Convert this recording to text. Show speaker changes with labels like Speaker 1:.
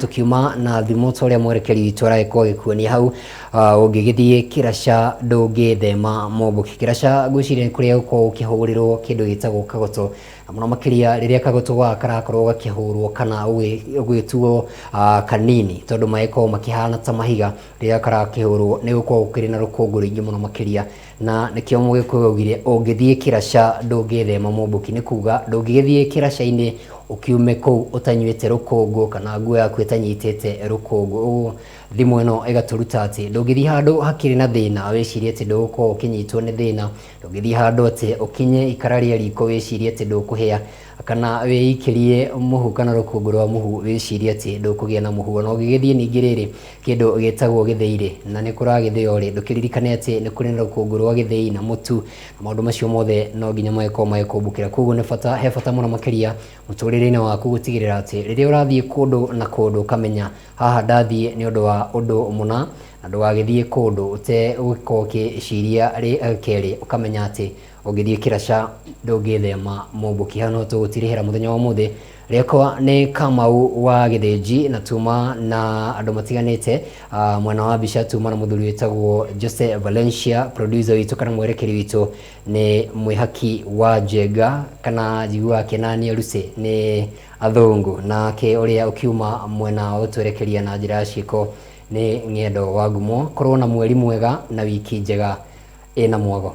Speaker 1: Tũkiuma na thimo ta ũrĩa mwerekeri witũ aragĩkorwo agĩkuonia hau, ũngĩgĩthiĩ kĩraca ndũngĩthema mombũki. Kĩraca ngwĩciria nĩ kũrĩa gũkoragwo gũkĩhũrĩrwo kĩndũ gĩtagwo kagoto, na mũno makĩria rĩrĩa kagoto gaka karakorwo gakĩhũrwo kana gũgĩtuo kanini, tondũ magĩkoragwo makĩhana ta mahiga, rĩrĩa karakĩhũrwo nĩ gũkoragwo gũkĩrĩ na rũkũngũ rũingĩ mũno makĩria. Na nĩkĩo Mũgĩkũyũ augire ũngĩthiĩ kĩraca ndũngĩthema mũmbũki, nĩ kuga ndũngĩgĩthiĩ kĩraca-inĩ ũkiume kũu ũtanyuĩte rũkũngũ kana nguo yaku ĩtanyitĩte rũkũngũ. Ũguo thimo ĩno ĩgatũruta atĩ ndũngĩthiĩ handũ hakĩrĩ na thĩna wĩcirie atĩ ndũgũkorwo ũkĩnyitwo nĩ thĩna, ndũngĩthiĩ handũ atĩ ũkinye ikara rĩa riko wĩcirie atĩ ndũkũhĩa, kana wĩikĩrie mũhu kana rũkũngũ rwa mũhu wĩcirie atĩ ndũkũgĩa na mũhu. Ona ũngĩgĩthiĩ ningĩ rĩrĩ kĩndũ gĩtagwo gĩthĩi-rĩ, na nĩ kũragĩthĩo rĩ, ndũkĩririkane atĩ nĩ kũrĩ na rũkũngũ rwa gĩthĩi na mũtu, na maũndũ macio mothe no nginya magĩkorwo magĩkũmbũkĩra. Koguo nĩ bata, he bata mũno makĩria mũtũrĩre-inĩ waku gũtigĩrĩra atĩ rĩrĩa ũrathiĩ kũndũ na kũndũ ũkamenya haha ndathiĩ nĩ ũndũ wa ũndũ mũna, na ndũgagĩthiĩ kũndũ ũtegũkorwo ũgĩciria kerĩ, ũkamenya atĩ Ũngĩthiĩ kĩraca ndũngĩthema mũmbũki. Hau no tũgũtirihĩra mũthenya wa ũmũthĩ. Rĩakwa nĩ Kamau wa Gĩthĩnji na tuma na andũ matiganĩte. Mwena wa mbica tuma na mũthuri wĩtagwo Jose Valencia, producer witũ kana mwerekeri witũ nĩ Mwĩhaki wa Njenga kana njiguaga Kenani Lucy nĩ athũngũ. Nake ũrĩa ũkiuma mwena wa gũtwerekeria na njĩra ya ciĩko nĩ Ng'endo wa Ngumo. Korwo na mweri mwega na wiki njega ĩna mwago.